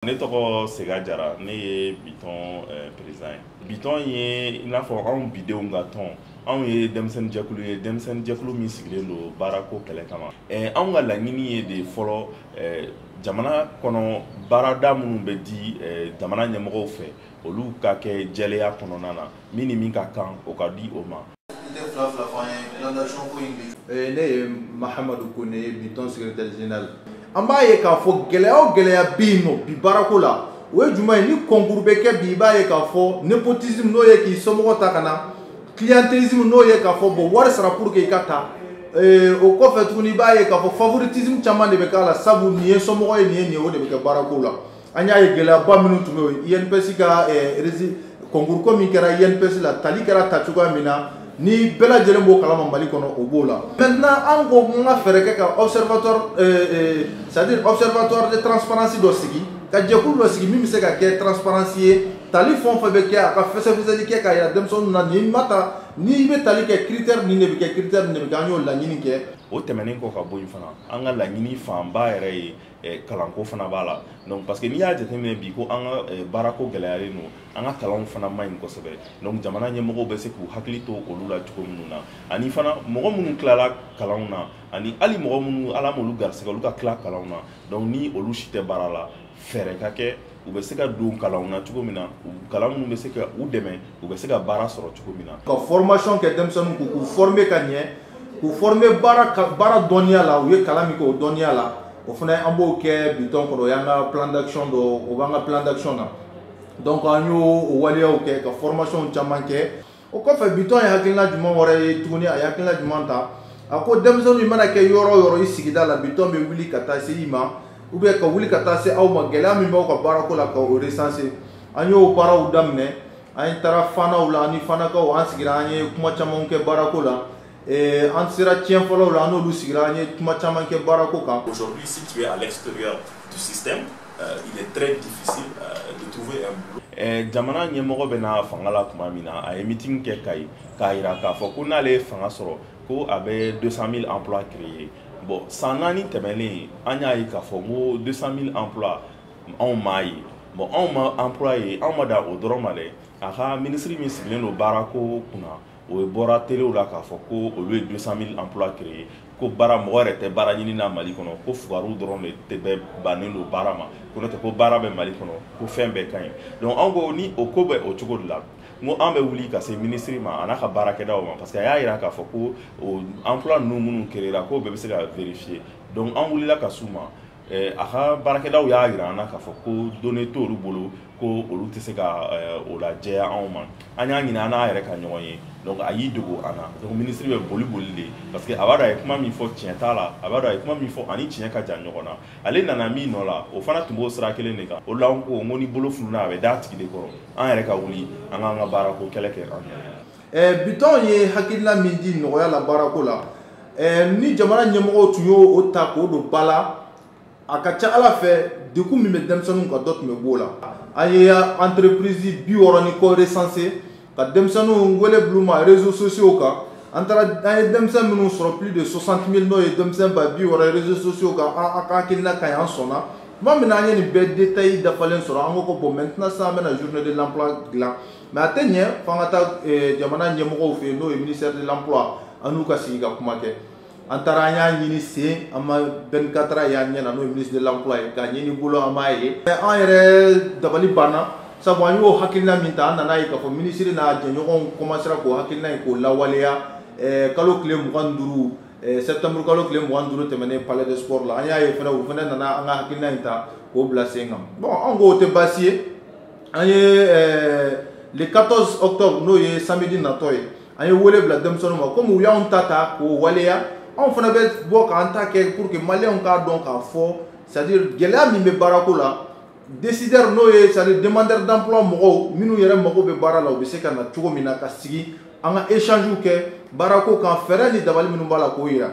Ne tɔgɔ Sega Jara, ne ye Bitɔn président ye. Bitɔn ye i n'a fɔ anw bidenw ka tɔn, anw ye denmisɛnninjɛkulu ye, denmisɛnninjɛkulu min sigilen don baarako kɛlɛ kama. Anw ka laɲini ye de fɔlɔ, jamana kɔnɔ baarada minnu bɛ di jamana ɲɛmɔgɔw fɛ, olu ka kɛ jɛlenya kɔnɔna na, min ni min ka kan, o ka di o ma. Ne ye Mahamadu Kone ye, Bitɔn secrétaire général. An b'a ye k'a fɔ gɛlɛya o gɛlɛya bɛ yen nɔ bi baarako la, o ye jumɛn ye? Ni concours bɛ kɛ bi, i b'a ye k'a fɔ népotisme, n'o ye k'i somɔgɔ ta ka na, clientélisme, n'o ye k'a fɔ bon, wari sara pour que i ka ta. O kɔfɛ tuguni, i b'a ye k'a fɔ favoritisme caman de bɛ k'a la, sabu nin ye somɔgɔ ye, nin ye nin ye, o de bɛ kɛ baarako la. An y'a ye gɛlɛyaba minnu tun bɛ yen, INPS ka concours ko min kɛra INPS la, tali kɛra ta cogoya min na, ni bɛɛ lajɛlen b'o kalama Mali kɔnɔ, o b'o la. Maintenant, an ko n ka fɛɛrɛ kɛ ka observatoire, c'est à dire observatoire de transparence dɔ sigi, ka jɛkulu dɔ sigi min bɛ se ka kɛ transparence ye. Tali fɛn o fɛn bɛ kɛ, a ka fɛsɛfɛsɛli kɛ k'a yira denmisɛnninw na, nin ma ta, n'i bɛ tali kɛ, critère nin de bɛ kɛ, critère nin de bɛ kɛ. An y'o laɲini kɛ. O tɛmɛnen kɔ ka bɔ yen fana, an ka laɲini fanba yɛrɛ ye kalanko fana b'a la. Donc parce que n'i y'a jateminɛ bi ko an ka baarako gɛlɛyalen don, an ka kalanw fana man ɲi kosɛbɛ. Donc jamana ɲɛmɔgɔw bɛ se k'u hakili to olu la cogo minnu na, ani fana mɔgɔ minnu tilala kalanw na, ani hali mɔgɔ minnu Ala m'olu garisɛgɛ olu ka tila kalanw na, donc ni olu si tɛ baara la, fɛɛrɛ ka kɛ u bɛ se ka don kalanw na cogo min na, kalan minnu bɛ se ka u dɛmɛ, u bɛ se ka baara sɔrɔ cogo min na. Ka formation kɛ denmisɛnninw kun, k'u former ka ɲɛ, k'u former baara ka baara dɔnniya la, u ye kalan min kɛ, o dɔnniya la, o fana an b'o kɛ Bitɔn kɔnɔ. O y'an ka plan d'action dɔ, o b'an ka plan d'action na. Donc an y'o o waleyaw kɛ, ka formation caman kɛ. O kɔfɛ, Bitɔn ye hakilina jumɛn wɛrɛ ye tuguni? A ye hakilina jumɛn ta? A ko denmisɛnninw mana kɛ yɔrɔ o yɔrɔ i sigida la, Bitɔn bɛ wuli ka taa se i ma, ou bien ka wuli ka taa se aw ma, gɛlɛya min b'aw ka baarako la, ka o recenser. An y'o baaraw daminɛ. An taara fanaw la, ani fanakaw an sigira, an ye kuma caman kɛ baarako la. An sera tiɲɛ fɔlɔw la, an n'olu sigira, an ye kuma caman kɛ baarako kan. Aujourd'hui, si tu es à l'extérieur du système, il est très difficile de trouver un boulot. Jamana ɲɛmɔgɔ bɛ na fanga la tuma min na, a ye meeting kɛ Kayi k'a yira k'a fɔ ko n'ale ye fanga sɔrɔ, ko a bɛ 200 000 emplois créer. Bon, san 4 tɛmɛnen, an y'a ye k'a fɔ ko 200 000 emplois, anw m'a ye. Bon, anw ma emploi ye, anw ma dan o dɔrɔn ma dɛ. A ka ministre min sigilen don baarako kunna, o bɔra telew la k'a fɔ ko olu ye 200 000 emplois créer, ko baara mɔgɔ yɛrɛ tɛ baara ɲini na Mali kɔnɔ, ko fugariw dɔrɔn de tɛ bɛ bannen don baara ma, ko n'o tɛ ko baara bɛ Mali kɔnɔ, ko fɛn bɛɛ ka ɲi. Donc anw ko ni o ko bɛ o cogo de la, n ko an bɛ wuli ka se ministre ma, a n'a ka baarakɛdaw ma, parce que a y'a yira k'a fɔ ko o emploi ninnu minnu créer la, k'o bɛɛ bɛ se ka vérifier. Donc an wulila ka s'u ma. A ka baarakɛdaw y'a yira an na k'a fɔ ko données t'olu bolo, ko olu tɛ se ka o lajɛya anw ma. An y'a ɲini an n'a yɛrɛ ka ɲɔgɔn ye, donc a y'i dogo an na. Donc ministre bɛ boli boli de, parce que a b'a dɔn a ye kuma min fɔ, tiɲɛ t'a la. A b'a dɔn a ye kuma min fɔ, ani tiɲɛ ka jan ɲɔgɔn na. Ale nana min nɔ la, o fana tun b'o sira kelen de kan. O la an ko n ko ni bolo fununa, a bɛ d'a tigi de kɔrɔ. An yɛrɛ ka wuli, an k'an ka baarako kɛlɛ kɛ an yɛrɛ. Bitɔn ye hakilina min di nɔgɔya la baarako la, ni jamana ɲɛmɔgɔw tun y'o o ta k'o don ba la, a ka ca Ala fɛ, degun min bɛ denmisɛnninw kan, dɔ tun bɛ b'o la. An ye entreprise 60 ni kɔ recenser, ka denmisɛnninw wele bil'u ma réseaux sociaux kan. An taara, an ye denmisɛn minnu sɔrɔ, plus de 60 000, n'o ye denmisɛn 60 000 réseaux sociaux kan, an ka hakilina ka ɲi, an sɔnna. Tuma min na an ye nin bɛɛ détail dafalen sɔrɔ, an ko ko bon, maintenant sisan an bɛna journée de l'emploi dilan, mais a tɛ ɲɛ f'an ka taa jamana ɲɛmɔgɔw fɛ yen, n'o ye ministère de l'emploi, an n'u ka sigi ka kuma kɛ. An taara, an y'a ɲini sen, an ma Ben Katara y'an ɲɛ na, n'o ye ministre de l'emploi ye, k'a ɲini bolo, an m'a ye. An yɛrɛ dabali banna, sabu an y'o hakilina min ta, an nana ye k'a fɔ ministre n'a jɛɲɔgɔnw commencera k'o hakilina in k'o lawaleya kalo tile 25, septembre kalo tile 25 tɛmɛnen, palais de sport la. An y'a ye fɛnɛ, u fɛnɛ nana an ka hakilina in ta k'o bila sen kan. Bon, an ko o tɛ baasi ye. An ye le 14 octobre, n'o ye samedi natɔ ye, an ye wele bila denmisɛnninw ma. Komi u y'anw ta ta k'o waleya, anw fana bɛ bɔ k'an ta kɛ pour que Maliyɛnw k'a dɔn k'a fɔ, c'est à dire gɛlɛya min bɛ baarako la, décideur, n'o ye c'est à dire demandeur d'emploi, mɔgɔw minnu yɛrɛ mago bɛ baara la, u bɛ se ka na cogo min na ka sigi, an ka échange kɛ baarako kan, fɛɛrɛ ni dabali minnu b'a la, k'o yira.